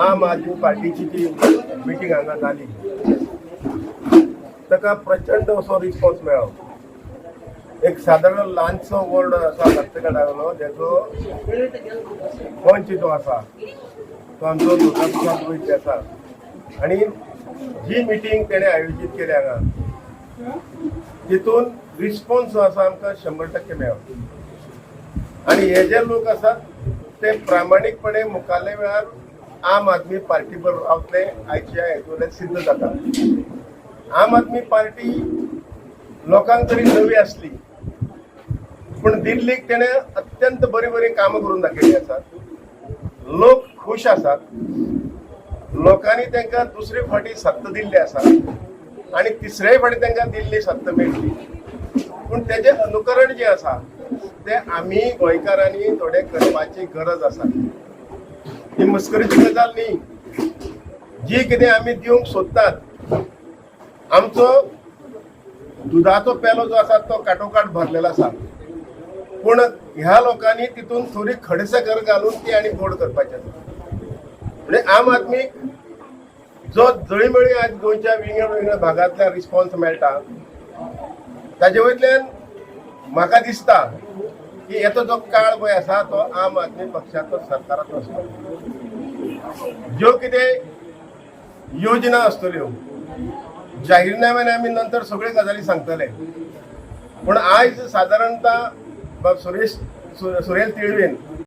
आम आदमी पार्टीची जी मिटींग हांगा जाली ताका प्रचंड असो रिस्पॉन्स मेळ्ळो. एक सादारण ल्हानसो वॉर्ड आसा कट्टेगडावयलो, जेचो पंच जो आसा तो आमचो दुर्गाप्रसाद वैद्य आसा आनी जी मिटींग तेणें आयोजीत केल्या हांगा तितून रिस्पॉन्स जो आसा आमकां 100% मेळ्ळो. आनी हे जे लोक आसात ते प्रामाणीकपणे मुखाल्ल्या वेळार आम आदमी पार्टी बरोबर रावतले आयच्या हेतूंतल्यान सिद्ध जाता. आम आदमी पार्टी लोकांक तरी नवी आसली पूण दिल्लीक तेणें अत्यंत बरीं बरीं कामां करून दाखयल्लीं आसात. लोक खूश आसात. लोकांनी तांकां दुसरे फावटी सत्ता दिल्ली आसा आनी तिसरेय फावटी तांकां दिल्ली सत्ता मेळटली. पूण तेजें अनुकरण जें आसा तें आमी गोंयकारांनी थोडें करपाची गरज आसा. ही मस्करीची गजाल न्ही. जी कितें आमी दिवंक सोदतात, आमचो दुदाचो पेलो जो आसा तो काटोकाट भरलेलो आसा, पूण ह्या लोकांनी तितून थोडी खडसाकर घालून ती आनी गोड करपाची आसा. म्हणजे आम आदमी जो जळीमळी आज गोंयच्या विंगड विंगड भागांतल्यान रिस्पॉन्स मेळटा, ताजे वयल्यान म्हाका दिसता की येतो जो काळ पळय आसा तो आम आदमी पक्षाचो सरकाराचो आसतलो. ज्यो कितें योजना आसतल्यो, जाहीरनाम्याने आमी नंतर सगळ्यो गजाली सांगतले, पूण आयज सादारणता बाब सुरेश सुरेल तिळवेन